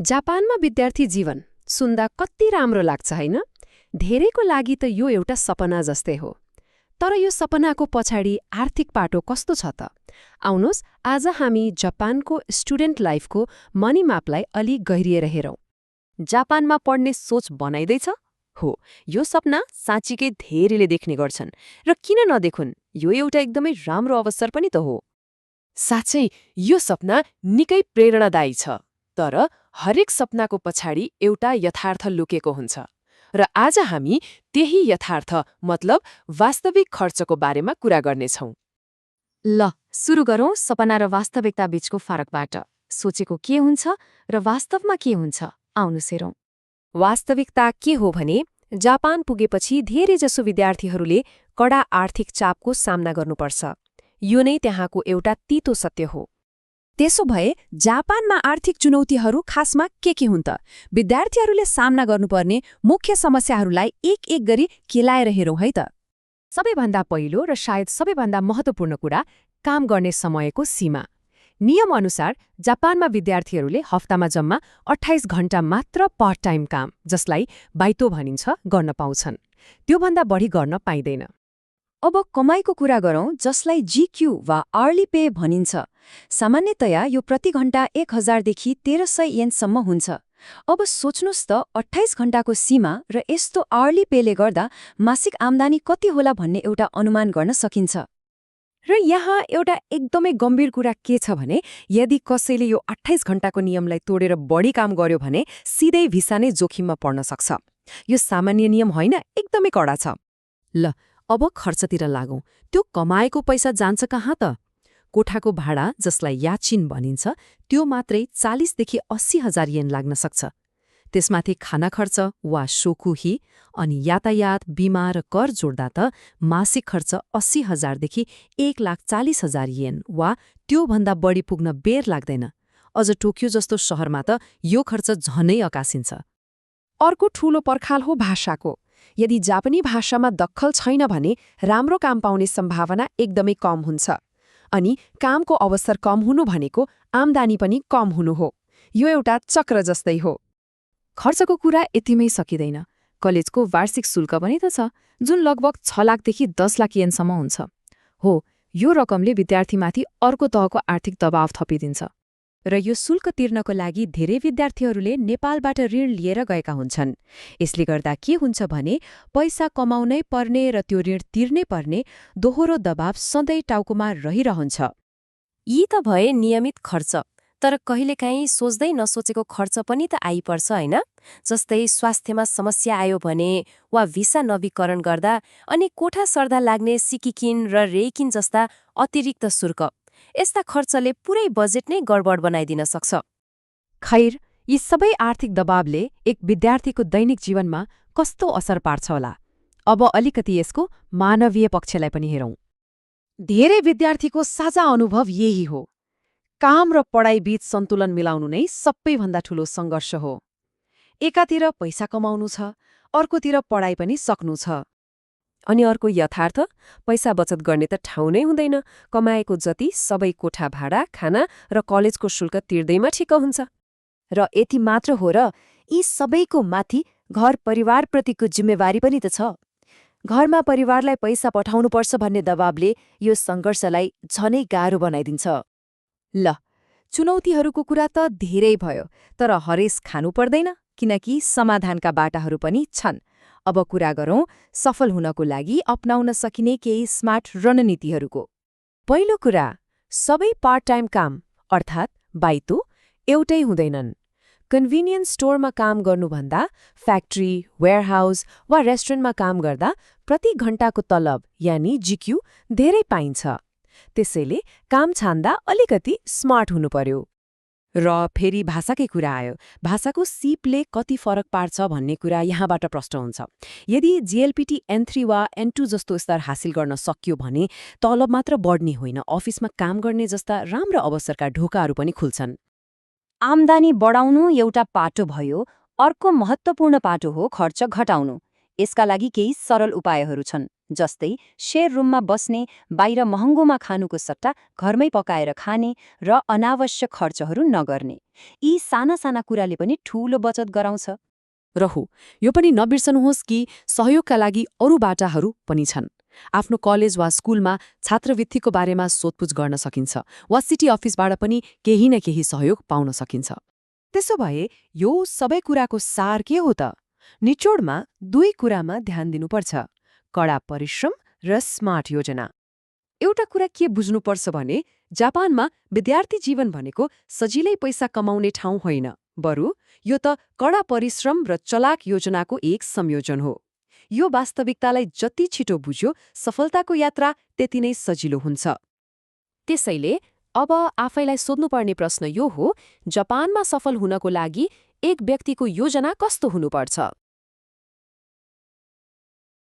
जापानमा विद्यार्थी जीवन सुन्दा कति राम्रो लाग्छ हैन? धेरैको लागि त यो एउटा सपना जस्तै हो। तर यो सपनाको पछाडि आर्थिक पाटो कस्तो छ त? आउनुहोस् आज हामी जापानको स्टुडेन्ट लाइफको मनी म्यापलाई अलि गहिरिएर हेरौँ। जापानमा पढ्ने सोच बनाइदैछ? हो, यो सपना साँच्चीकै धेरैले देख्ने गर्छन् र किन नदेखुन्, यो एउटा एकदमै राम्रो अवसर पनि त हो। साँच्चै यो सपना निकै प्रेरणादायी छ, तर हरेक सपनाको पछाडि एउटा यथार्थ लुकेको हुन्छ र आज हामी त्यही यथार्थ मतलब वास्तविक खर्चको बारेमा कुरा गर्नेछौँ। ल, सुरु गरौँ सपना र वास्तविकता बीचको फरकबाट। सोचेको के हुन्छ र वास्तवमा के हुन्छ, आउनुहोस् हेरौँ। वास्तविकता के हो भने जापान पुगेपछि धेरैजसो विद्यार्थीहरूले कडा आर्थिक चापको सामना गर्नुपर्छ। यो नै त्यहाँको एउटा तितो सत्य हो। त्यसो भए जापानमा आर्थिक चुनौतीहरू खासमा के हुन् त? विद्यार्थीहरूले सामना गर्नुपर्ने मुख्य समस्याहरूलाई एक एक गरी केलाएर हेरौँ है त। सबैभन्दा पहिलो र सायद सबैभन्दा महत्त्वपूर्ण कुरा काम गर्ने समयको सीमा। नियम अनुसार जापानमा विद्यार्थीहरूले हप्तामा जम्मा 28 घण्टा मात्र पार्ट टाइम काम, जसलाई बाइतो भनिन्छ, गर्न पाउँछन्। त्योभन्दा बढी गर्न पाइँदैन। अब कमाईको कुरा गरौँ, जसलाई जीक्यू वा अर्ली पे भनिन्छ। सामान्यतया यो प्रति घण्टा 1000 देखि 1300 येनसम्म हुन्छ। अब सोच्नुस् त 28 घण्टाको सीमा र यस्तो अर्ली पेले गर्दा मासिक आम्दानी कति होला भन्ने एउटा अनुमान गर्न सकिन्छ। र यहाँ एउटा एकदमै गम्भीर कुरा के छ भने यदि कसैले यो 28 घण्टाको नियमलाई तोडेर बढी काम गर्यो भने सिधै भिसा नै जोखिममा पर्न सक्छ। यो सामान्य नियम होइन, एकदमै कडा छ। ल, अब खर्चतिर लागौँ। त्यो कमाएको पैसा जान्छ कहाँ त? कोठाको भाडा, जसलाई याचिन भनिन्छ, त्यो मात्रै 40 देखि 80 हजार येन लाग्न सक्छ। त्यसमाथि खाना खर्च वा शोकुही अनि यातायात, बिमा र कर जोड्दा त मासिक खर्च 80 हजारदेखि 1,40,000 येन वा त्योभन्दा बढी पुग्न बेर लाग्दैन। अझ टोकियो जस्तो शहरमा त यो खर्च झनै अकासिन्छ। अर्को ठूलो पर्खाल हो भाषाको। यदि जापानी भाषामा दक्खल छैन भने राम्रो काम पाउने सम्भावना एकदमै कम हुन्छ। अनि कामको अवसर कम हुनु भनेको आम्दानी पनि कम हुनु हो। यो एउटा चक्र जस्तै हो। खर्चको कुरा यतिमै सकिँदैन। कलेजको वार्षिक शुल्क पनि त छ, जुन लगभग 6 लाखदेखि 10 लाख येनसम्म हुन्छ। हो, यो रकमले विद्यार्थीमाथि अर्को तहको आर्थिक दबाव थपिदिन्छ। र यो शुल्क तिर्नको लागि धेरै विद्यार्थीहरूले नेपालबाट ऋण लिएर गएका हुन्छन्। यसले गर्दा के हुन्छ भने पैसा कमाउनै पर्ने र त्यो ऋण तिर्नै पर्ने दोहोरो दबाव सधैँ टाउकोमा रहिरहन्छ। यी त भए नियमित खर्च, तर कहिलेकाहीँ सोच्दै नसोचेको खर्च पनि त आइपर्छ हैन? जस्तै स्वास्थ्यमा समस्या आयो भने वा भिसा नवीकरण गर्दा अनि कोठा सर्दा लाग्ने सिकिकिन र रेकिन जस्ता अतिरिक्त शुल्क। यस्ता खर्चले पुरै बजेट नै गडबड बनाइदिन सक्छ। खैर, यी सबै आर्थिक दबावले एक विद्यार्थीको दैनिक जीवनमा कस्तो असर पार्छ होला? अब अलिकति यसको मानवीय पक्षलाई पनि हेरौँ। धेरै विद्यार्थीको साझा अनुभव यही हो। काम र पढाइ बीच सन्तुलन मिलाउनु नै सबैभन्दा ठूलो सङ्घर्ष हो। एकातिर पैसा कमाउनु छ, अर्कोतिर पढाइ पनि सक्नु छ। अनि अर्को यथार्थ, पैसा बचत गर्ने त ठाउँ नै हुँदैन। कमाएको जति सबै कोठा भाडा, खाना र कलेजको शुल्क तिर्दैमा ठिक हुन्छ। र यति मात्र हो र यी सबैको माथि घर परिवारप्रतिको जिम्मेवारी पनि त छ। घरमा परिवारलाई पैसा पठाउनुपर्छ भन्ने दबावले यो सङ्घर्षलाई झनै गाह्रो बनाइदिन्छ। ल, चुनौतीहरूको कुरा त धेरै भयो, तर हरेस खानु पर्दैन, किनकि समाधानका बाटाहरू पनि छन्। अब कुरा गरौँ सफल हुनको लागि अपनाउन सकिने केही स्मार्ट रणनीतिहरूको। पहिलो कुरा, सबै पार्ट टाइम काम अर्थात् बाइतो एउटै हुँदैनन्। कन्भिनियन्स स्टोरमा काम गर्नुभन्दा फ्याक्ट्री, वेयरहाउस वा रेस्टुरेन्टमा काम गर्दा प्रति घण्टाको तलब यानि जीक्यू धेरै पाइन्छ। त्यसैले काम छान्दा अलिकति स्मार्ट हुनु पर्यो। र फेरि भाषाकै कुरा आयो। भाषाको सिपले कति फरक पार्छ भन्ने कुरा यहाँबाट प्रष्ट हुन्छ। यदि जीएलपीटी N3 वा N2 जस्तो स्तर हासिल गर्न सकियो भने तलब मात्र बढ्ने होइन, अफिसमा काम गर्ने जस्ता राम्रा अवसरका ढोकाहरू पनि खुल्छन्। आम्दानी बढाउनु एउटा पाटो भयो, अर्को महत्त्वपूर्ण पाटो हो खर्च घटाउनु। यसका लागि केही सरल उपायहरू छन्, जस्तै शेयर रुममा बस्ने, बाहिर महँगोमा खानुको सट्टा घरमै पकाएर खाने र अनावश्यक खर्चहरू नगर्ने। यी साना साना कुराले पनि ठूलो बचत गराउँछ। रहु यो पनि नबिर्सनुहोस् कि सहयोगका लागि अरू बाटाहरू पनि छन्। आफ्नो कलेज वा स्कुलमा छात्रवृत्तिको बारेमा सोधपुछ गर्न सकिन्छ वा सिटी अफिसबाट पनि केही न केही सहयोग पाउन सकिन्छ। त्यसो भए यो सबै कुराको सार के हो त? निचोडमा 2 कुरामा ध्यान दिनुपर्छ: कडा परिश्रम र स्मार्ट योजना। एउटा कुरा के बुझ्नुपर्छ भने जापानमा विद्यार्थी जीवन भनेको सजिलै पैसा कमाउने ठाउँ होइन, बरु यो त कडा परिश्रम र चलाक योजनाको एक संयोजन हो। यो वास्तविकतालाई जति छिटो बुझ्यो सफलताको यात्रा त्यति नै सजिलो हुन्छ। त्यसैले अब आफैलाई सोध्नुपर्ने प्रश्न यो हो, जापानमा सफल हुनको लागि एक व्यक्तिको योजना कस्तो हुनुपर्छ?